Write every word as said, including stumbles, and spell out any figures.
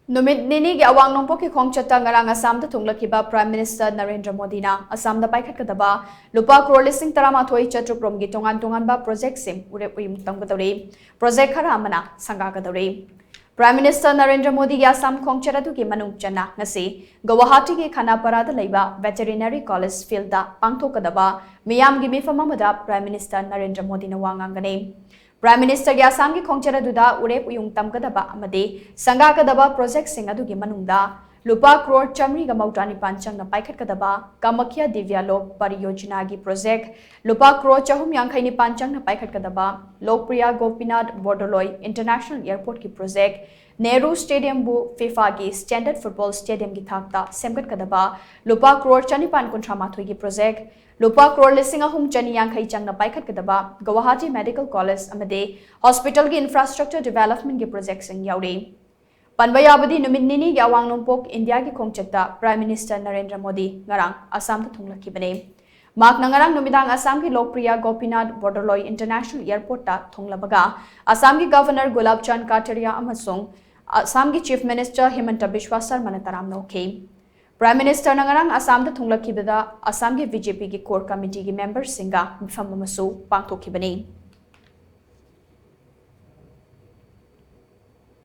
ꯅꯨꯃꯤꯠ ꯅꯤꯅꯤꯒꯤ ꯑꯋꯥꯡ ꯅꯣꯡꯄꯣꯛꯀꯤ ꯈꯣꯡꯆꯠꯇ ꯉꯔꯥꯡ ꯑꯁꯥꯝꯗ ꯊꯨꯡꯂꯛꯈꯤꯕ Prime Minister ꯅꯔꯦꯟꯗ꯭ꯔ ꯃꯣꯗꯤꯅ ꯑꯁꯥꯝꯗ ꯄꯥꯏꯈꯠꯀꯗꯕ ꯂꯨꯄꯥ ꯀ꯭ꯔꯣꯔ ꯂꯤꯁꯤꯡ ꯇꯔꯥꯃꯥꯊꯣꯏ ꯆꯥꯇ꯭ꯔꯨꯛ ꯔꯣꯝꯒꯤ ꯇꯣꯉꯥꯟ ꯇꯣꯉꯥꯟꯕ ꯄ꯭ꯔꯣꯖꯦꯛꯁꯤꯡ ꯎꯔꯦꯞ ꯎꯌꯨꯡ ꯇꯝꯒꯗꯧꯔꯤ꯫ ꯄ꯭ꯔꯣꯖꯦꯛ ꯈꯔ ꯑꯃꯅ ꯁꯪꯒꯥꯒꯗꯧꯔꯤ꯫ Prime Minister ꯅꯔꯦꯟꯗ꯭ꯔ ꯃꯣꯗꯤꯒꯤ ꯑꯁꯥꯝ ꯈꯣꯡꯆꯠ ꯑꯗꯨꯒꯤ ꯃꯅꯨꯡ ꯆꯟꯅ ꯉꯁꯤ ꯒꯧꯍꯥꯇꯤꯒꯤ ꯈꯥꯅꯥꯄꯥꯔꯥꯗ ꯂꯩꯕ Veterinary College Fieldꯇ ꯄꯥꯡꯊꯣꯛꯀꯗꯕ ꯃꯤꯌꯥꯝꯒꯤ ꯃꯤꯐꯝ ꯑꯃꯗ Prime Minister ꯅꯔꯦꯟꯗ꯭ꯔ ꯃꯣꯗꯤꯅ ꯋꯥ ꯉꯥꯡꯒꯅꯤ꯫ Prime Ministerꯒꯤ ꯑꯁꯥꯝꯒꯤ ꯈꯣꯡꯆꯠ ꯑꯗꯨꯗ ꯎꯔꯦꯞ ꯎꯌꯨꯡ ꯇꯝꯒꯗꯕ ꯑꯃꯗꯤ ꯁꯪꯒꯥꯒꯗꯕ ꯄ꯭ꯔꯣꯖꯦꯛꯁꯤꯡ ꯑꯗꯨꯒꯤ ꯃꯅꯨꯡꯗ ꯂꯨꯄꯥ ꯀ꯭ꯔꯣꯔ ꯆꯥꯃꯔꯤꯒ ꯃꯧꯗ꯭ꯔꯥ ꯅꯤꯄꯥꯟ ꯆꯪꯅ ꯄꯥꯏꯈꯠꯀꯗꯕ ꯀꯥꯃꯈ꯭ꯌꯥ ꯗꯤꯕ꯭ꯌꯥꯂꯣꯛ ꯄꯔꯤꯌꯣꯖꯅꯥꯒꯤ ꯄ꯭ꯔꯣꯖꯦꯛ, ꯂꯨꯄꯥ ꯀ꯭ꯔꯣꯔ ꯆꯍꯨꯝ ꯌꯥꯡꯈꯩ ꯅꯤꯄꯥꯟ ꯆꯪꯅ ꯄꯥꯏꯈꯠꯀꯗꯕ ꯂꯣꯛꯄ꯭ꯔꯤꯌꯥ ꯒꯣꯄꯤꯅꯥꯊ ꯕꯣꯔꯗꯣꯂꯣꯏ International Airportꯀꯤ ꯄ꯭ꯔꯣꯖꯦꯛ, ꯅꯦꯍꯔꯨ Stadiumꯕꯨ FIFAꯒꯤ Standard Football Stadiumꯒꯤ ꯊꯥꯛꯇ ꯁꯦꯝꯒꯠꯀꯗꯕ ꯂꯨꯄꯥ ꯀ꯭ꯔꯣꯔ ꯆꯅꯤꯄꯥꯟ ꯀꯨꯟꯊ꯭ꯔꯥ ꯃꯥꯊꯣꯏꯒꯤ ꯄ꯭ꯔꯣꯖꯦꯛ, ꯂꯨꯄꯥ ꯀ꯭ꯔꯣꯔ ꯂꯤꯁꯤꯡ ꯑꯍꯨꯝ ꯆꯅꯤ ꯌꯥꯡꯈꯩ ꯆꯪꯅ ꯄꯥꯏꯈꯠꯀꯗꯕ ꯒꯧꯍꯥꯇꯤ Medical College ꯑꯃꯗꯤ Hospitalꯒꯤ Infrastructure Developmentꯀꯤ ꯄ꯭ꯔꯣꯖꯦꯛꯁꯤꯡ ꯌꯥꯎꯔꯤ꯫ ꯄꯟꯕ ꯌꯥꯕꯗꯤ, ꯅꯨꯃꯤꯠ ꯅꯤꯅꯤꯒꯤ ꯑꯋꯥꯡ ꯅꯣꯡꯄꯣꯛ ꯏꯟꯗꯤꯌꯥꯒꯤ ꯈꯣꯡꯆꯠꯇ Prime Minister ꯅꯔꯦꯟꯗ꯭ꯔ ꯃꯣꯗꯤ ꯉꯔꯥꯡ ꯑꯁꯥꯝꯗ ꯊꯨꯡꯂꯛꯈꯤꯕꯅꯤ꯫ ꯃꯍꯥꯛꯅ ꯉꯔꯥꯡ ꯅꯨꯃꯤꯗꯥꯡ ꯑꯁꯥꯝꯒꯤ ꯂꯣꯛꯄ꯭ꯔꯤꯌꯥ ꯒꯣꯄꯤꯅꯥꯊ ꯕꯣꯔꯗꯣꯂꯣꯏ International Airportꯇ ꯊꯨꯡꯂꯕꯒ ꯑꯁꯥꯝꯒꯤ Governor ꯒꯨꯂꯥꯕ ꯆꯥꯟꯗ ꯀꯥꯇꯥꯔꯤꯌꯥ ꯑꯃꯁꯨꯡ ꯑꯁꯥꯝꯒꯤ Chief Minister ꯍꯤꯃꯟꯇ ꯕꯤꯁ꯭ꯋꯥ ꯁꯔꯃꯅ ꯇꯔꯥꯝꯅ ꯑꯣꯛꯈꯤ꯫ Prime Ministerꯅ ꯉꯔꯥꯡ ꯑꯁꯥꯝꯗ ꯊꯨꯡꯂꯛꯈꯤꯕꯗ ꯑꯁꯥꯝꯒꯤ BJPꯒꯤ Core Committeeꯒꯤ memberꯁꯤꯡꯒ ꯃꯤꯐꯝ ꯑꯃꯁꯨ ꯄꯥꯡꯊꯣꯛꯈꯤꯕꯅꯤ꯫